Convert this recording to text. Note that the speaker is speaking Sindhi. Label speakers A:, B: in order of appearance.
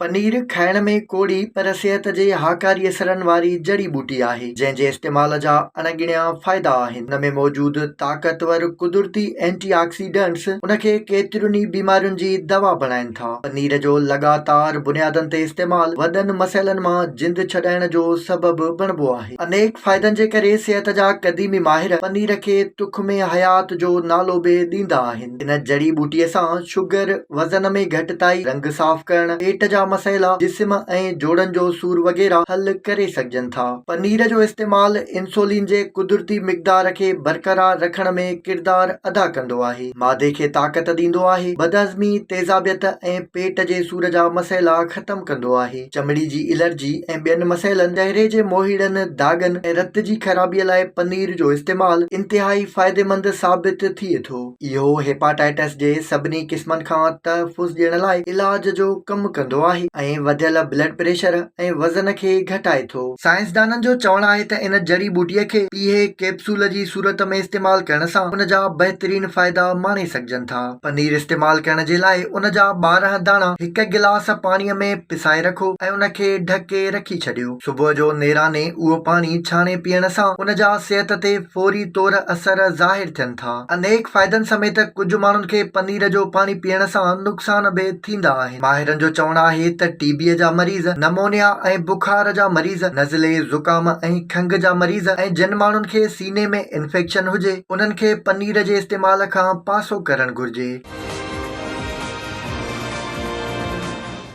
A: پنير کائڻ ۾ ڪوڙي پر صحت جي هاڪاري اثرن واري جڙي ٻوٽي آهي، جنهن جي استعمال جا اڻ ڳڻيا فائدا آهن. ان ۾ موجود طاقتور قدرتي اينٽي آڪسيڊنٽس ان کي ڪيترين ئي بيمارين جي دوا بڻائين ٿا. پنير جو لڳاتار بنيادن تي استعمال وڏن مسئلن مان جند ڇڏائڻ جو سبب بڻبو آهي. انيڪ فائدن جي ڪري صحت جا قديمي ماهر پنير کي تخم حيات جو نالو به ڏيندا آهن. ان جڙي ٻوٽي سان شگر، وزن ۾ گهٽتائي، رنگ صاف ڪرڻ، پيٽ جا مسئلا، جسم ۽ جوڙن جو سور وغيره حل ڪري سگهجن ٿا. پنير جو استعمال انسولين جي قدرتي مقدار کي برقرار رکڻ ۾ ڪردار ادا ڪندو آهي. معدي کي طاقت ڏيندو آهي، بدهضمي، تيزابيت ۽ پيٽ جي سور جا مسئلا ختم ڪندو آهي. چمڙي جي الرجي ۽ ٻين مسئلن، چهري جي موهيڙن، داغن ۽ رت جي خرابي لاء پنير جو استعمال انتهائي فائديمند ثابت ٿئي ٿو. اهو هيپاٽائٽس جي سڀني قسمن کان تحفظ ڏيڻ لاء علاج جو ڪم ڪندو آهي ۽ وڌيل بلڊ پريشر ۽ وزن کي گهٽائي ٿو. سائنسدانن جو چوڻ آهي ته ان جڙي ٻوٽي کي پيهي ڪيپسول جي صورت ۾ استعمال ڪرڻ سان ان جا بهترين فائدا ماڻي سگهجن ٿا. پنير استعمال ڪرڻ جي لاء ان جا 12 داڻا هڪ گلاس پاڻي ۾ پسائي رکو ۽ ان کي ڍڪي رکي ڇڏيو. صبح جو نيراني اهو پاڻي ڇاڻي پيئڻ سان ان جا صحت تي فوري طور اثر ظاهر ٿين ٿا. انيڪ فائدن سميت ڪجهه ماڻهن کي پنير جو پاڻي پيئڻ سان نقصان به ٿيندا آهن. ماهرن جو چوڻ آهي ته ٽي بي جا مريض، نمونيا ۽ بخار جا مريض، نزلي، زڪام ۽ کنگهه جا مريض ۽ جن ماڻهن کي سيني ۾ انفيڪشن هجي انهن کي پنير جي استعمال کان پاسو ڪرڻ گهرجي.